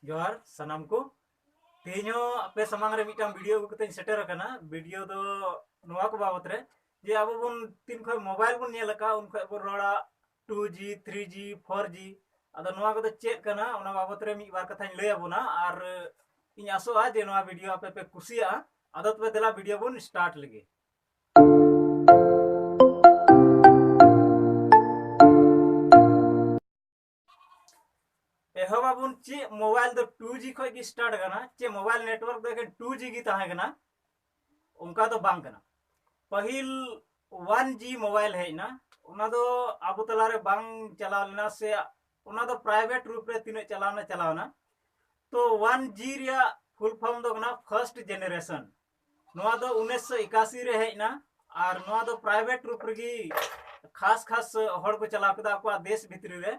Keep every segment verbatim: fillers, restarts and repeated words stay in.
ᱡᱚᱦᱟᱨ ᱥᱟᱱᱟᱢ ᱠᱚ᱾ ᱛᱮᱦᱮᱧ ᱦᱚᱸ ᱟᱯᱮ ᱥᱟᱢᱟᱝ ᱨᱮ ᱢᱤᱫᱴᱟᱝ ᱵᱷᱤᱰᱤᱭᱳ ᱟᱹᱜᱩ ᱠᱟᱛᱮᱧ ᱥᱮᱴᱮᱨ ᱟᱠᱟᱱᱟ᱾ ᱵᱷᱤᱰᱤᱭᱳ ᱫᱚ ᱱᱚᱣᱟ ᱠᱚ ᱵᱟᱵᱚᱛ ᱨᱮ, ᱡᱮ ᱟᱵᱚ ᱵᱚᱱ ᱛᱤᱱ ᱠᱷᱚᱱ ᱢᱳᱵᱟᱭᱤᱞ ᱵᱚᱱ ᱧᱮᱞ ᱟᱠᱟᱫ, ᱩᱱ ᱠᱷᱚᱱ ᱵᱚᱱ ᱨᱚᱲᱟ two G, three G, four G. ᱟᱫᱚ ᱱᱚᱣᱟ ᱠᱚᱫᱚ ᱪᱮᱫ ᱠᱟᱱᱟ, ᱚᱱᱟ ᱵᱟᱵᱚᱛ ᱨᱮ ᱢᱤᱫ ᱵᱟᱨ ᱠᱟᱛᱷᱟᱧ ᱞᱟᱹᱭ ᱟᱵᱚᱱᱟ, ᱟᱨ ᱤᱧ ᱟᱥᱚᱜᱼᱟ ᱡᱮ ᱱᱚᱣᱟ ᱵᱷᱤᱰᱤᱭᱳ ᱟᱯᱮ ᱯᱮ ᱠᱩᱥᱤᱭᱟᱜᱼᱟ᱾ ᱟᱫᱚ ᱛᱚᱵᱮ ᱫᱮᱞᱟ ᱵᱷᱤᱰᱤᱭᱳ ᱵᱚᱱ ᱥᱴᱟᱨᱴ ᱞᱮᱜᱮ᱾ ᱮᱦᱚᱵ ᱟᱵᱚᱱ, ᱪᱮᱫ ᱢᱳᱵᱟᱭᱤᱞ ᱫᱚ ᱴᱩ ᱡᱤ ᱠᱷᱚᱱ ᱜᱮ ᱥᱴᱟᱨᱴ ᱟᱠᱟᱱᱟ? ᱪᱮᱫ ᱢᱳᱵᱟᱭᱤᱞ ᱱᱮᱴᱣᱟᱨᱠ ᱫᱚ ᱮᱠᱮᱱ ᱴᱩ ᱡᱤ ᱜᱮ ᱛᱟᱦᱮᱸ ᱠᱟᱱᱟ? ᱚᱱᱠᱟ ᱫᱚ ᱵᱟᱝ ᱠᱟᱱᱟ᱾ ᱯᱟᱹᱦᱤᱞ ᱚᱣᱟᱱ ᱡᱤ ᱢᱳᱵᱟᱭᱤᱞ ᱦᱮᱡ ᱮᱱᱟ, ᱚᱱᱟ ᱫᱚ ᱟᱵᱚ ᱛᱟᱞᱟᱨᱮ ᱵᱟᱝ ᱪᱟᱞᱟᱣ ᱞᱮᱱᱟ, ᱥᱮ ᱚᱱᱟ ᱫᱚ ᱯᱨᱟᱭᱵᱷᱮᱴ ᱨᱩᱯ ᱨᱮ ᱛᱤᱱᱟᱹᱜ ᱪᱟᱞᱟᱣ ᱮᱱᱟ, ᱪᱟᱞᱟᱣ ᱮᱱᱟ᱾ ᱛᱚ ᱚᱣᱟᱱ ᱡᱤ ᱨᱮᱭᱟᱜ ᱯᱷᱩᱞ ᱯᱷᱚᱨᱢ ᱫᱚ ᱠᱟᱱᱟ ᱯᱷᱟᱨᱥᱴ ᱡᱮᱱᱟᱨᱮᱥᱚᱱ᱾ ᱱᱚᱣᱟ ᱫᱚ ᱩᱱᱤᱥᱥᱚ ᱮᱠᱟᱥᱤ ᱨᱮ ᱦᱮᱡ ᱮᱱᱟ, ᱟᱨ ᱱᱚᱣᱟ ᱫᱚ ᱯᱨᱟᱭᱵᱷᱮᱴ ᱨᱩᱯ ᱨᱮᱜᱮ ᱠᱷᱟᱥ ᱠᱷᱟᱥ ᱦᱚᱲ ᱠᱚ ᱪᱟᱞᱟᱣ ᱠᱮᱫᱟ ᱟᱠᱚᱣᱟᱜ ᱫᱮᱥ ᱵᱷᱤᱛᱨᱤ ᱨᱮ᱾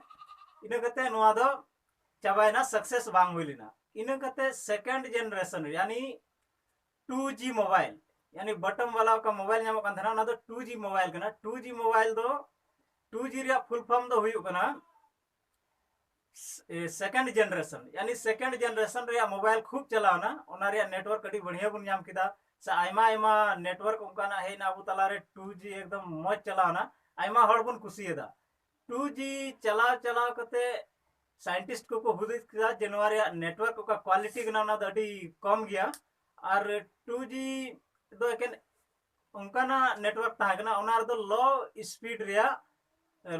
ᱤᱱᱟᱹ ᱠᱟᱛᱮ ᱱᱚᱣᱟ ᱫᱚ ᱪᱟᱵᱟᱭᱮᱱᱟ, ᱥᱟᱠᱥᱮᱥ ᱵᱟᱝ ᱦᱩᱭ ᱞᱮᱱᱟ᱾ ᱤᱱᱟᱹ ᱠᱟᱛᱮ ᱥᱮᱠᱮᱱᱰ ᱡᱮᱱᱟᱨᱮᱥᱚᱱ, ᱭᱟᱱᱤ ᱴᱩ ᱡᱤ ᱢᱳᱵᱟᱭᱤᱞ, ᱭᱟᱱᱤ ᱵᱚᱴᱚᱢ ᱵᱟᱞᱟ ᱚᱠᱟ ᱢᱳᱵᱟᱭᱤᱞ ᱧᱟᱢᱚᱜ ᱠᱟᱱ ᱛᱟᱦᱮᱱᱟ, ᱚᱱᱟ ᱫᱚ ᱴᱩ ᱡᱤ ᱢᱳᱵᱟᱭᱤᱞ ᱠᱟᱱᱟ᱾ ᱴᱩ ᱡᱤ ᱢᱳᱵᱟᱭᱤᱞ ᱫᱚ, ᱴᱩ ᱡᱤ ᱨᱮᱭᱟᱜ ᱯᱷᱩᱞ ᱯᱷᱚᱨᱢ ᱫᱚ ᱦᱩᱭᱩᱜ ᱠᱟᱱᱟ ᱥᱮᱠᱮᱱᱰ ᱡᱮᱱᱟᱨᱮᱥᱚᱱ, ᱭᱟᱱᱤ ᱥᱮᱠᱮᱱᱰ ᱡᱮᱱᱟᱨᱮᱥᱚᱱ ᱨᱮᱭᱟᱜ ᱢᱳᱵᱟᱭᱤᱞ ᱠᱷᱩᱵ ᱪᱟᱞᱟᱣᱱᱟ, ᱚᱱᱟ ᱨᱮᱭᱟᱜ ᱱᱮᱴᱣᱟᱨᱠ ᱟᱹᱰᱤ ᱵᱟᱹᱲᱦᱤᱭᱟᱹ ᱵᱚᱱ ᱧᱟᱢ ᱠᱮᱫᱟ, ᱥᱮ ᱟᱭᱢᱟ ᱟᱭᱢᱟ ᱱᱮᱴᱣᱟᱨᱠ ᱚᱱᱠᱟᱱᱟᱜ ᱦᱮᱡ ᱮᱱᱟ ᱟᱵᱚ ᱛᱟᱞᱟᱨᱮ, ᱴᱩ ᱡᱤ ᱮᱠᱫᱚᱢ ᱢᱚᱡᱽ ᱪᱟᱞᱟᱣᱱᱟ, ᱟᱭᱢᱟ ᱦᱚᱲ ᱵᱚᱱ ᱠᱩᱥᱤᱭᱟᱫᱟ᱾ ᱴᱩ ᱡᱤ ᱪᱟᱞᱟᱣ ᱪᱟᱞᱟᱣ ᱠᱟᱛᱮ ᱥᱟᱭᱮᱱᱴᱤᱥᱴ ᱠᱚᱠᱚ ᱦᱩᱫᱤᱥ ᱠᱮᱫᱟ ᱡᱮ ᱱᱚᱣᱟ ᱨᱮᱭᱟᱜ ᱱᱮᱴᱣᱟᱨᱠ ᱚᱠᱟ ᱠᱣᱟᱞᱤᱴᱤ ᱠᱟᱱᱟ, ᱚᱱᱟ ᱫᱚ ᱟᱹᱰᱤ ᱠᱚᱢ ᱜᱮᱭᱟ᱾ ᱟᱨ ᱴᱩ ᱡᱤ ᱫᱚ ᱮᱠᱮᱱ ᱚᱱᱠᱟᱱᱟᱜ ᱱᱮᱴᱣᱟᱨᱠ ᱛᱟᱦᱮᱸ ᱠᱟᱱᱟ, ᱚᱱᱟ ᱨᱮᱫᱚ ᱞᱳ ᱥᱯᱤᱰ ᱨᱮᱭᱟᱜ,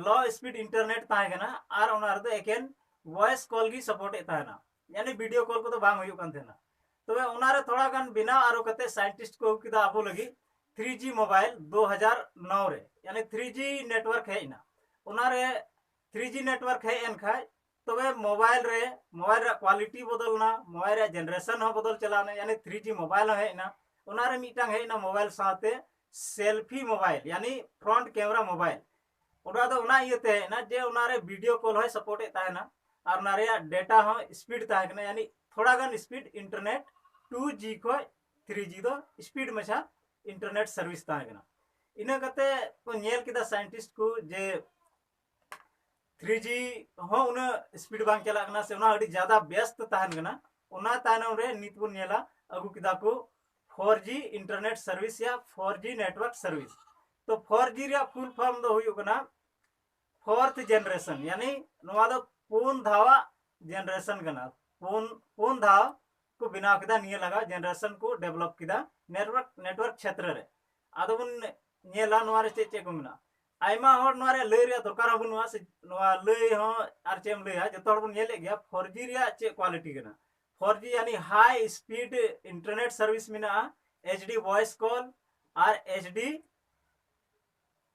ᱞᱳ ᱥᱯᱤᱰ ᱤᱱᱴᱟᱨᱱᱮᱴ ᱛᱟᱦᱮᱸ ᱠᱟᱱᱟ, ᱟᱨ ᱚᱱᱟ ᱨᱮᱫᱚ ᱮᱠᱮᱱ ᱵᱷᱚᱭᱮᱥ ᱠᱚᱞ ᱜᱮ ᱥᱟᱯᱳᱨᱴ ᱮᱫ ᱛᱟᱦᱮᱱᱟ, ᱭᱟᱱᱤ ᱵᱷᱤᱰᱤᱭᱳ ᱠᱚᱞ ᱠᱚᱫᱚ ᱵᱟᱝ ᱦᱩᱭᱩᱜ ᱠᱟᱱ ᱛᱟᱦᱮᱱᱟ᱾ ᱛᱚᱵᱮ ᱚᱱᱟᱨᱮ ᱛᱷᱚᱲᱟ ᱜᱟᱱ ᱵᱮᱱᱟᱣ ᱟᱨᱚ ᱠᱟᱛᱮ ᱥᱟᱭᱮᱱᱴᱤᱥᱴ ᱠᱚ ᱟᱹᱜᱩ ᱠᱮᱫᱟ ᱟᱵᱚ ᱞᱟᱹᱜᱤᱫ ᱛᱷᱨᱤ ᱡᱤ ᱢᱳᱵᱟᱭᱤᱞ ᱫᱩ ᱦᱟᱡᱟᱨ ᱱᱚ ᱨᱮ, ᱭᱟᱱᱤ ᱛᱷᱨᱤ ᱡᱤ ᱱᱮᱴᱣᱟᱨᱠ ᱦᱮᱡ ᱮᱱᱟ᱾ ᱚᱱᱟᱨᱮ ᱛᱷᱨᱤ ᱡᱤ ᱱᱮᱴᱣᱟᱨᱠ ᱦᱮᱡ ᱮᱱ ᱠᱷᱟᱡ, ᱛᱚᱵᱮ ᱢᱳᱵᱟᱭᱤᱞ ᱨᱮ, ᱢᱳᱵᱟᱭᱤᱞ ᱨᱮᱭᱟᱜ ᱠᱣᱟᱞᱤᱴᱤ ᱵᱚᱫᱚᱞ ᱮᱱᱟ, ᱢᱳᱵᱟᱭᱤᱞ ᱨᱮᱭᱟᱜ ᱡᱮᱱᱟᱨᱮᱥᱚᱱ ᱦᱚᱸ ᱵᱚᱫᱚᱞ ᱪᱟᱞᱟᱣ ᱮᱱᱟ, ᱭᱟᱱᱤ ᱛᱷᱨᱤ ᱡᱤ ᱢᱳᱵᱟᱭᱤᱞ ᱦᱚᱸ ᱦᱮᱡ ᱮᱱᱟ᱾ ᱚᱱᱟᱨᱮ ᱢᱤᱫᱴᱟᱝ ᱦᱮᱡ ᱮᱱᱟ ᱢᱳᱵᱟᱭᱤᱞ ᱥᱟᱶᱛᱮ ᱥᱮᱞᱯᱷᱤ ᱢᱳᱵᱟᱭᱤᱞ, ᱭᱟᱱᱤ ᱯᱷᱨᱚᱱᱴ ᱠᱮᱢᱮᱨᱟ ᱢᱳᱵᱟᱭᱤᱞ᱾ ᱚᱱᱟ ᱫᱚ ᱚᱱᱟ ᱤᱭᱟᱹᱛᱮ ᱦᱮᱡ ᱮᱱᱟ ᱡᱮ ᱚᱱᱟᱨᱮ ᱵᱷᱤᱰᱤᱭᱳ ᱠᱚᱞ ᱦᱚᱸᱭ ᱥᱟᱯᱳᱨᱴ ᱮᱫ ᱛᱟᱦᱮᱱᱟ, ᱟᱨ ᱚᱱᱟ ᱨᱮᱭᱟᱜ ᱰᱮᱴᱟ ᱦᱚᱸ ᱥᱯᱤᱰ ᱛᱟᱦᱮᱸ ᱠᱟᱱᱟ, ᱭᱟᱱᱤ ᱛᱷᱚᱲᱟ ᱜᱟᱱ ᱥᱯᱤᱰ ᱤᱱᱴᱟᱨᱱᱮᱴ ᱴᱩ ᱡᱤ ᱠᱷᱚᱡ ᱛᱷᱨᱤ ᱡᱤ ᱫᱚ ᱥᱯᱤᱰ ᱢᱟᱪᱷᱟ ᱤᱱᱴᱟᱨᱱᱮᱴ ᱥᱟᱨᱵᱷᱤᱥ ᱛᱟᱦᱮᱸ ᱠᱟᱱᱟ᱾ ᱤᱱᱟᱹ ᱠᱟᱛᱮ ᱠᱚ ᱧᱮᱞ ᱠᱮᱫᱟ ᱥᱟᱭᱮᱱᱴᱤᱥᱴ ᱠᱚ ᱡᱮ ᱛᱷᱨᱤ ᱡᱤ ᱦᱚᱸ ᱩᱱᱟᱹᱜ ᱥᱯᱤᱰ ᱵᱟᱝ ᱪᱟᱞᱟᱜ ᱠᱟᱱᱟ, ᱥᱮ ᱚᱱᱟ ᱟᱹᱰᱤ ᱡᱟᱫᱟ ᱵᱮᱥᱛ ᱛᱟᱦᱮᱱ ᱠᱟᱱᱟ᱾ ᱚᱱᱟ ᱛᱟᱭᱱᱚᱢ ᱨᱮ ᱱᱤᱛ ᱵᱚᱱ ᱧᱮᱞᱟ ᱟᱹᱜᱩ ᱠᱮᱫᱟ ᱠᱚ ᱯᱷᱳᱨ ᱡᱤ internet service ᱭᱟ ᱯᱷᱳᱨ ᱡᱤ network service᱾ ᱛᱚ ᱯᱷᱳᱨ ᱡᱤ ᱨᱮᱭᱟᱜ ᱯᱷᱩᱞ ᱯᱷᱚᱨᱢ ᱫᱚ ᱦᱩᱭᱩᱜ ᱠᱟᱱᱟ ᱯᱷᱳᱨᱛᱷ ᱡᱮᱱᱟᱨᱮᱥᱚᱱ, ᱭᱟᱱᱤ ᱱᱚᱣᱟ ᱫᱚ ᱯᱩᱱ ᱫᱷᱟᱣᱟᱜ ᱡᱮᱱᱟᱨᱮᱥᱚᱱ ᱠᱟᱱᱟ᱾ ᱯᱩᱱ ᱯᱩᱱ ᱫᱷᱟᱣ ᱠᱚ ᱵᱮᱱᱟᱣ ᱠᱮᱫᱟ, ᱱᱤᱭᱟᱹ ᱞᱟᱜᱟ ᱡᱮᱱᱟᱨᱮᱥᱚᱱ ᱠᱚ ᱰᱮᱵᱷᱞᱚᱯ ᱠᱮᱫᱟ ᱱᱮᱴᱣᱟᱨᱠ ᱱᱮᱴᱣᱟᱨᱠ ᱠᱷᱮᱛᱨᱮ ᱨᱮ᱾ ᱟᱫᱚ ᱵᱚᱱ ᱧᱮᱞᱟ ᱱᱚᱣᱟ ᱨᱮ ᱪᱮᱫ ᱪᱮᱫ ᱠᱚ ᱢᱮᱱᱟᱜᱼᱟ᱾ ᱟᱭᱢᱟ ᱦᱚᱲ ᱱᱚᱣᱟ ᱨᱮ ᱞᱟᱹᱭ ᱨᱮᱭᱟᱜ ᱫᱚᱨᱠᱟᱨ ᱦᱚᱸ ᱵᱟᱹᱱᱩᱜᱼᱟ, ᱥᱮ ᱱᱚᱣᱟ ᱞᱟᱹᱭ ᱦᱚᱸ ᱟᱨ ᱪᱮᱫ ᱮᱢ ᱞᱟᱹᱭᱟ, ᱡᱚᱛᱚ ᱦᱚᱲ ᱵᱚᱱ ᱧᱮᱞᱮᱫ ᱜᱮᱭᱟ ᱯᱷᱳᱨ ᱡᱤ ᱨᱮᱭᱟᱜ ᱪᱮᱫ ᱠᱣᱟᱞᱤᱴᱤ ᱠᱟᱱᱟ᱾ ᱯᱷᱳᱨ ᱡᱤ ᱭᱟᱱᱤ ᱦᱟᱭ ᱥᱯᱤᱰ ᱤᱱᱴᱟᱨᱱᱮᱴ ᱥᱟᱨᱵᱷᱤᱥ ᱢᱮᱱᱟᱜᱼᱟ, ᱮᱭᱤᱪ ᱰᱤ ᱵᱷᱚᱭᱮᱥ ᱠᱚᱞ ᱟᱨ ᱮᱭᱤᱪ ᱰᱤ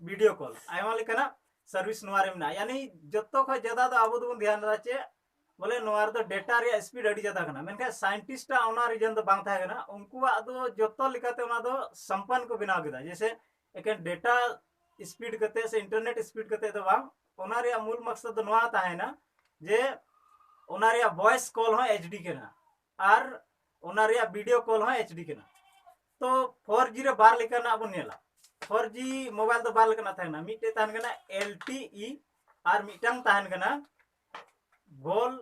ᱵᱷᱤᱰᱤᱭᱳ ᱠᱚᱞ, ᱟᱭᱢᱟ ᱞᱮᱠᱟᱱᱟᱜ ᱥᱟᱨᱵᱷᱤᱥ ᱱᱚᱣᱟ ᱨᱮ ᱢᱮᱱᱟᱜᱼᱟ᱾ ᱭᱟᱱᱤ ᱡᱚᱛᱚ ᱠᱷᱚᱱ ᱡᱟᱫᱟ ᱫᱚ ᱟᱵᱚ ᱫᱚᱵᱚᱱ ᱫᱷᱮᱭᱟᱱ ᱮᱫᱟ ᱪᱮᱫ, ᱵᱚᱞᱮ ᱱᱚᱣᱟ ᱨᱮᱫᱚ ᱰᱮᱴᱟ ᱨᱮᱭᱟᱜ ᱥᱯᱤᱰ ᱟᱹᱰᱤ ᱡᱟᱫᱟ ᱠᱟᱱᱟ, ᱢᱮᱱᱠᱷᱟᱱ ᱥᱟᱭᱮᱱᱴᱤᱥᱴᱟᱜ ᱚᱱᱟ ᱨᱤᱡᱚᱱ ᱫᱚ ᱵᱟᱝ ᱛᱟᱦᱮᱸ ᱠᱟᱱᱟ᱾ ᱩᱱᱠᱩᱣᱟᱜ ᱫᱚ ᱡᱚᱛᱚ ᱞᱮᱠᱟᱛᱮ ᱚᱱᱟ ᱫᱚ ᱥᱟᱢᱯᱟᱱ ᱠᱚ ᱵᱮᱱᱟᱣ ᱠᱮᱫᱟ, ᱡᱮᱭᱥᱮ ᱮᱠᱮᱱ ᱰᱮᱴᱟ ᱥᱯᱤᱰ ᱠᱟᱛᱮ ᱥᱮ ᱤᱱᱴᱟᱨᱱᱮᱴ ᱥᱯᱤᱰ ᱠᱟᱛᱮ ᱫᱚ ᱵᱟᱝ, ᱚᱱᱟ ᱨᱮᱭᱟᱜ ᱢᱩᱞ ᱢᱚᱠᱥᱚᱫ ᱫᱚ ᱱᱚᱣᱟ ᱛᱟᱦᱮᱸᱱᱟ ᱡᱮ ᱚᱱᱟ ᱨᱮᱭᱟᱜ ᱵᱷᱚᱭᱮᱥ ᱠᱚᱞ ᱦᱚᱸ ᱮᱭᱤᱪ ᱰᱤ ᱠᱟᱱᱟ ᱟᱨ ᱚᱱᱟ ᱨᱮᱭᱟᱜ ᱵᱷᱤᱰᱤᱭᱳ ᱠᱚᱞ ᱦᱚᱸ ᱮᱭᱤᱪ ᱰᱤ ᱠᱟᱱᱟ᱾ ᱛᱚ ᱯᱷᱳᱨ ᱡᱤ ᱨᱮ ᱵᱟᱨ ᱞᱮᱠᱟᱱᱟᱜ ᱵᱚᱱ ᱧᱮᱞᱟ᱾ ᱯᱷᱳᱨ ᱡᱤ ᱢᱳᱵᱟᱭᱤᱞ ᱫᱚ ᱵᱟᱨ ᱞᱮᱠᱟᱱᱟᱜ ᱛᱟᱦᱮᱱᱟ, ᱢᱤᱫᱴᱮᱡ ᱛᱟᱦᱮᱱ ᱠᱟᱱᱟ ᱮᱞ ᱴᱤ ᱤ ᱟᱨ ᱢᱤᱫᱴᱟᱝ ᱛᱟᱦᱮᱱ ᱠᱟᱱᱟ ᱵᱷᱚᱞ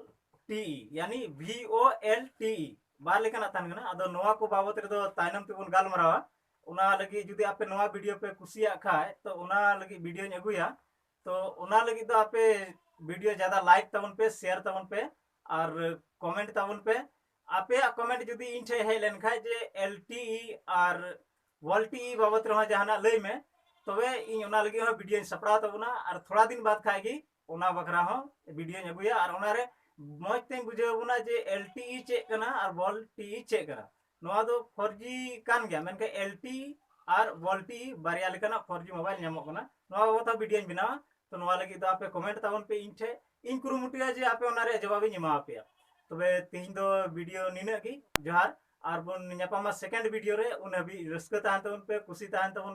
ᱴᱤ ᱤ, ᱭᱟᱱᱤ ᱵᱷᱤ ᱳ ᱮᱞ ᱴᱤ ᱤ, ᱵᱟᱨ ᱞᱮᱠᱟᱱᱟᱜ ᱛᱟᱦᱮᱱ ᱠᱟᱱᱟ᱾ ᱟᱫᱚ ᱱᱚᱣᱟ ᱠᱚ ᱵᱟᱵᱚᱛ ᱨᱮᱫᱚ ᱛᱟᱭᱱᱚᱢ ᱛᱮᱵᱚᱱ ᱜᱟᱞᱢᱟᱨᱟᱣᱟ᱾ ᱚᱱᱟ ᱞᱟᱹᱜᱤᱫ ᱡᱩᱫᱤ ᱟᱯᱮ ᱱᱚᱣᱟ ᱵᱷᱤᱰᱤᱭᱳ ᱯᱮ ᱠᱩᱥᱤᱭᱟᱜ ᱠᱷᱟᱡ, ᱛᱚ ᱚᱱᱟ ᱞᱟᱹᱜᱤᱫ ᱵᱷᱤᱰᱤᱭᱳᱧ ᱟᱹᱜᱩᱭᱟ᱾ ᱛᱚ ᱚᱱᱟ ᱞᱟᱹᱜᱤᱫ ᱫᱚ ᱟᱯᱮ ᱵᱷᱤᱰᱤᱭᱳ ᱡᱟᱫᱟ ᱞᱟᱭᱤᱠ ᱛᱟᱵᱚᱱ ᱯᱮ, ᱥᱮᱭᱟᱨ ᱛᱟᱵᱚᱱ ᱯᱮ ᱟᱨ ᱠᱚᱢᱮᱱᱴ ᱛᱟᱵᱚᱱ ᱯᱮ᱾ ᱟᱯᱮᱭᱟᱜ ᱠᱚᱢᱮᱱᱴ ᱡᱩᱫᱤ ᱤᱧ ᱴᱷᱮᱱ ᱦᱮᱡ ᱞᱮᱱᱠᱷᱟᱡ ᱡᱮ ᱮᱞ ᱴᱤ ᱤ ᱟᱨ ᱵᱷᱚᱞ ᱴᱤ ᱤ ᱵᱟᱵᱚᱛ ᱨᱮᱦᱚᱸ ᱡᱟᱦᱟᱱᱟᱜ ᱞᱟᱹᱭ ᱢᱮ, ᱛᱚᱵᱮ ᱤᱧ ᱚᱱᱟ ᱞᱟᱹᱜᱤᱫ ᱦᱚᱸ ᱵᱷᱤᱰᱤᱭᱳᱧ ᱥᱟᱯᱲᱟᱣ ᱛᱟᱵᱚᱱᱟ᱾ ᱟᱨ ᱛᱷᱚᱲᱟ ᱫᱤᱱ ᱵᱟᱫ ᱠᱷᱟᱡ ᱜᱮ ᱚᱱᱟ ᱵᱟᱠᱷᱨᱟ ᱦᱚᱸ ᱵᱷᱤᱰᱤᱭᱳᱧ ᱟᱹᱜᱩᱭᱟ ᱟᱨ ᱚᱱᱟᱨᱮ ᱢᱚᱡᱽ ᱛᱮᱧ ᱵᱩᱡᱷᱟᱹᱣ ᱵᱚᱱᱟ ᱡᱮ ᱮᱞ ᱴᱤ ᱤ ᱪᱮᱫ ᱠᱟᱱᱟ ᱟᱨ ᱵᱷᱚᱞ ᱴᱤ ᱤ ᱪᱮᱫ ᱠᱟᱱᱟ᱾ ᱱᱚᱣᱟ ᱫᱚ ᱯᱷᱳᱨ ᱡᱤ ᱠᱟᱱ ᱜᱮᱭᱟ, ᱢᱮᱱᱠᱷᱟᱱ ᱮᱞ ᱴᱤ ᱤ ᱟᱨ ᱵᱷᱚᱞ ᱴᱤ ᱤ ᱵᱟᱨᱭᱟ ᱞᱮᱠᱟᱱᱟᱜ ᱯᱷᱳᱨ ᱡᱤ ᱢᱳᱵᱟᱭᱤᱞ ᱧᱟᱢᱚᱜ ᱠᱟᱱᱟ᱾ ᱱᱚᱣᱟ ᱵᱟᱵᱚᱛ ᱦᱚᱸ ᱵᱷᱤᱰᱤᱭᱳᱧ ᱵᱮᱱᱟᱣᱟ᱾ ᱛᱚ ᱱᱚᱣᱟ ᱞᱟᱹᱜᱤᱫ ᱫᱚ ᱟᱯᱮ ᱠᱚᱢᱮᱱᱴ ᱛᱟᱵᱚᱱ ᱯᱮ ᱤᱧ ᱴᱷᱮᱡ, ᱤᱧ ᱠᱩᱨᱩᱢᱩᱴᱩᱭᱟ ᱡᱮ ᱟᱯᱮ ᱚᱱᱟ ᱨᱮᱭᱟᱜ ᱡᱚᱵᱟᱵ ᱤᱧ ᱮᱢᱟ ᱟᱯᱮᱭᱟ᱾ ᱛᱚᱵᱮ ᱛᱤᱦᱤᱧ ᱫᱚ ᱵᱷᱤᱰᱤᱭᱳ ᱱᱤᱱᱟᱹᱜ ᱜᱮ᱾ ᱡᱚᱦᱟᱨ, ᱟᱨ ᱵᱚᱱ ᱧᱟᱯᱟᱢᱟ ᱥᱮᱠᱮᱱᱰ ᱵᱷᱤᱰᱤᱭᱳ ᱨᱮ᱾ ᱩᱱ ᱦᱟᱹᱵᱤᱡ ᱨᱟᱹᱥᱠᱟᱹ ᱛᱟᱦᱮᱱ ᱛᱟᱵᱚᱱ ᱯᱮ, ᱠᱩᱥᱤ ᱛᱟᱦᱮᱱ ᱛᱟᱵᱚᱱ ᱯᱮ᱾